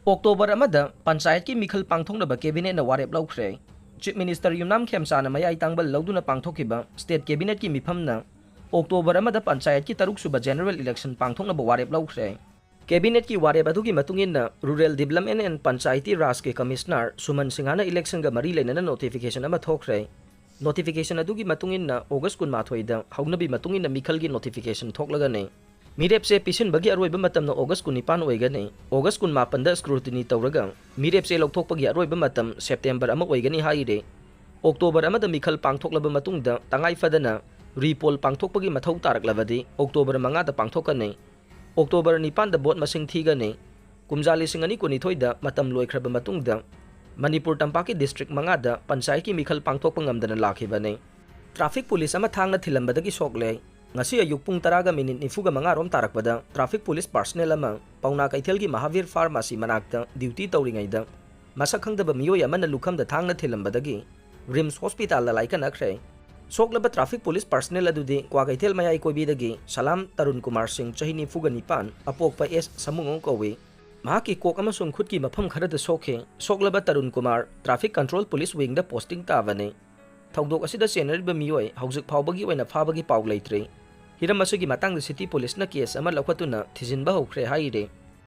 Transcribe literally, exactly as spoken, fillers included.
October ꯑꯃꯗ ꯄꯟꯆꯥꯌꯠꯀꯤ ꯃꯤꯈꯜ ꯄꯥꯡꯊꯣꯛꯅꯕ ꯀꯦꯕꯤꯅꯦꯠꯅ ꯋꯥꯔꯦꯞ ꯂꯧꯈ꯭ꯔꯦ꯫ ꯆꯤꯐ ꯃꯤꯅꯤꯁꯇꯔ ꯌꯨꯝꯅꯥꯝ ꯈꯦꯝꯆꯥꯅ ꯃꯌꯥꯏ ꯇꯥꯡꯕꯜ ꯂꯧꯗꯨꯅ ꯄꯥꯡꯊꯣꯛꯈꯤꯕ ꯁ꯭ꯇꯦꯠ ꯀꯦꯕꯤꯅꯦꯠꯀꯤ ꯃꯤꯐꯝꯅ ꯑꯣꯛꯇꯣꯕꯔ ꯑꯃꯗ ꯄꯟꯆꯥꯌꯠꯀꯤ ꯇꯔꯨꯛꯁꯨꯕ ꯖꯦꯅꯔꯦꯜ ꯏꯂꯦꯛꯁꯟ ꯄꯥꯡꯊꯣꯛꯅꯕ ꯋꯥꯔꯦꯞ ꯂꯧꯈ꯭ꯔꯦ꯫ ꯀꯦꯕꯤꯅꯦꯠꯀꯤ ꯋꯥꯔꯦꯞ ꯑꯗꯨꯒꯤ ꯃꯇꯨꯡ ꯏꯟꯅ rural development and panchayati ꯔꯥꯖꯀꯤ commissioner ꯁꯨꯃꯟ ꯁꯤꯡꯍꯅ ꯏꯂꯦꯛꯁꯟꯒ ꯃꯔꯤ ꯂꯩꯅꯅ ꯅꯣꯇꯤꯐꯤꯀꯦꯁꯟ ꯑꯃ ꯊꯣꯛꯈ꯭ꯔꯦ꯫ ꯅꯣꯇꯤꯐꯤꯀꯦꯁꯟ ꯑꯗꯨꯒꯤ ꯃꯇꯨꯡ ꯏꯟꯅ ꯑꯣꯒꯁ ꯀꯨꯟꯃꯥꯊꯣꯏꯗ ꯍꯧꯅꯕꯤ ꯃꯇꯨꯡ ꯏꯟꯅ ꯃꯤꯈꯜꯒꯤ ꯅꯣꯇꯤꯐꯤꯀꯦꯁꯟ ꯊꯣꯛꯂꯒꯅꯤ꯫ ꯃꯤꯔꯦꯞꯁꯦ ꯄꯤꯁꯤꯟꯕꯒꯤ ꯑꯔꯣꯏꯕ ꯃꯇꯝꯅ ꯑꯣꯒꯁ ꯀꯨꯟꯅꯤꯄꯥꯟ ꯑꯣꯏꯒꯅꯤ꯫ ꯑꯣꯒꯁ ꯀꯨꯟꯃꯥꯄꯟꯗ ꯁ꯭ꯀ꯭ꯔꯨꯇꯤꯅꯤ ꯇꯧꯔꯒ ꯃꯤꯔꯦꯞꯁꯦ ꯂꯧꯊꯣꯛꯄꯒꯤ ꯑꯔꯣꯏꯕ ꯃꯇꯝ ꯁꯦꯞꯇꯦꯝꯕꯔ ꯑꯃ ꯑꯣꯏꯒꯅꯤ ꯍꯥꯏꯔꯤ꯫ ꯑꯣꯛꯇꯣꯕꯔ ꯑꯃꯗ ꯃꯤꯈꯜ ꯄꯥꯡꯊꯣꯛꯂꯕ ꯃꯇꯨꯡꯗ ꯇꯉꯥꯏ ꯐꯗꯅ ꯔꯤꯄꯣꯜ ꯄꯥꯡꯊꯣꯛꯄꯒꯤ ꯃꯊꯧ ꯇꯥꯔꯛꯂꯕꯗꯤ ꯑꯣꯛꯇꯣꯕꯔ ꯃꯉꯥꯗ ꯄꯥꯡꯊꯣꯛꯀꯅꯤ꯫ ꯑꯣꯛꯇꯣꯕꯔ ꯅꯤꯄꯥꯟꯗ ꯚꯣꯠ ꯃꯁꯤꯡ ꯊꯤꯒꯅꯤ꯫ ꯀꯨꯝꯖꯥ ꯂꯤꯁꯤꯡ ꯑꯅꯤ ꯀꯨꯟꯅꯤꯊꯣꯏꯗ ꯃꯇꯝ ꯂꯣꯏꯈ꯭ꯔꯕ ꯃꯇꯨꯡꯗ ꯃꯅꯤꯄꯨꯔ ꯇꯝꯄꯥꯛꯀꯤ ꯗꯤꯁꯇ꯭ꯔꯤꯛ ꯃꯉꯥꯗ ꯄꯟꯆꯥꯌꯠꯀꯤ ꯃꯤꯈꯜ ꯄꯥꯡꯊꯣꯛꯄ ꯉꯝꯗꯅ ꯂꯥꯛꯈꯤꯕꯅꯤ꯫ ꯇ꯭ꯔꯥꯐꯤꯛ ꯄꯨꯂꯤꯁ ꯑꯃ ꯊꯥꯡꯅ ꯊꯤꯜꯂꯝꯕꯗꯒꯤ ꯁꯣꯛꯂꯦ꯫ ꯉꯁꯤ ꯑꯌꯨꯛ ꯄꯨꯡ ꯇꯔꯥꯒ ꯃꯤꯅꯤꯠ ꯅꯤꯐꯨꯒ ꯃꯉꯥꯔꯣꯝ ꯇꯥꯔꯛꯄꯗ ꯇ꯭ꯔꯥꯐꯤꯛ ꯄꯨꯂꯤꯁ ꯄꯥꯔꯁꯅꯦꯜ ꯑꯃ ꯄꯥꯎꯅꯥ ꯀꯩꯊꯦꯜꯒꯤ ꯃꯍꯥꯚꯤꯔ ꯐꯥꯔꯃꯥꯁꯤ ꯃꯅꯥꯛꯇ ꯗ꯭ꯌꯨꯇꯤ ꯇꯧꯔꯤꯉꯩꯗ ꯃꯁꯛ ꯈꯪꯗꯕ ꯃꯤꯑꯣꯏ ꯑꯃꯅ ꯂꯨꯈꯝꯗ ꯊꯥꯡꯅ ꯊꯤꯜꯂꯝꯕꯗꯒꯤ ꯔꯤꯝꯁ ꯍꯣꯁꯄꯤꯇꯥꯜꯗ ꯂꯥꯏꯀꯠꯅꯈ꯭ꯔꯦ꯫ ꯁꯣꯛꯂꯕ ꯇ꯭ꯔꯥꯐꯤꯛ ꯄꯨꯂꯤꯁ ꯄꯥꯔꯁꯅꯦꯜ ꯑꯗꯨꯗꯤ ꯀ꯭ꯋꯥꯀꯩꯊꯦꯜ ꯃꯌꯥꯏ ꯀꯣꯏꯕꯤꯗꯒꯤ ꯁꯂꯥꯝ ꯇꯔꯨꯟ ꯀꯨꯃꯥꯔ ꯁꯤꯡ, ꯆꯍꯤ ꯅꯤꯐꯨꯒ ꯅꯤꯄꯥꯟ, ꯑꯄꯣꯛꯄ ꯑꯦꯁ ꯁꯃꯨꯡꯉꯣ ꯀꯧꯏ꯫ ꯃꯍꯥꯛꯀꯤ ꯀꯣꯛ ꯑꯃꯁꯨꯡ ꯈꯨꯠꯀꯤ ꯃꯐꯝ ꯈꯔꯗ ꯁꯣꯛꯈꯤ꯫ ꯁꯣꯛꯂꯕ Tarun Kumar traffic control police ꯋꯤꯡꯗ ꯄꯣꯁꯇꯤꯡ ꯇꯥꯕꯅꯤ꯫ ꯊꯧꯗꯣꯛ ꯑꯁꯤꯗ ꯆꯦꯟꯅꯔꯤꯕ ꯃꯤꯑꯣꯏ ꯍꯧꯖꯤꯛ ꯐꯥꯎꯕꯒꯤ ꯑꯣꯏꯅ ꯐꯥꯕꯒꯤ ꯄꯥꯎ ꯂꯩꯇ꯭ꯔꯤ꯫ ꯍꯤꯔꯝ ꯑꯁꯤꯒꯤ ꯃꯇꯥꯡꯗ ꯁꯤꯇꯤ ꯄꯨꯂꯤꯁꯅ ꯀꯦꯁ ꯑꯃ ꯂꯧꯈꯠꯇꯨꯅ ꯊꯤꯖꯤꯟꯕ ꯍꯧꯈ꯭ꯔꯦ ꯍꯥꯏꯔꯤ꯫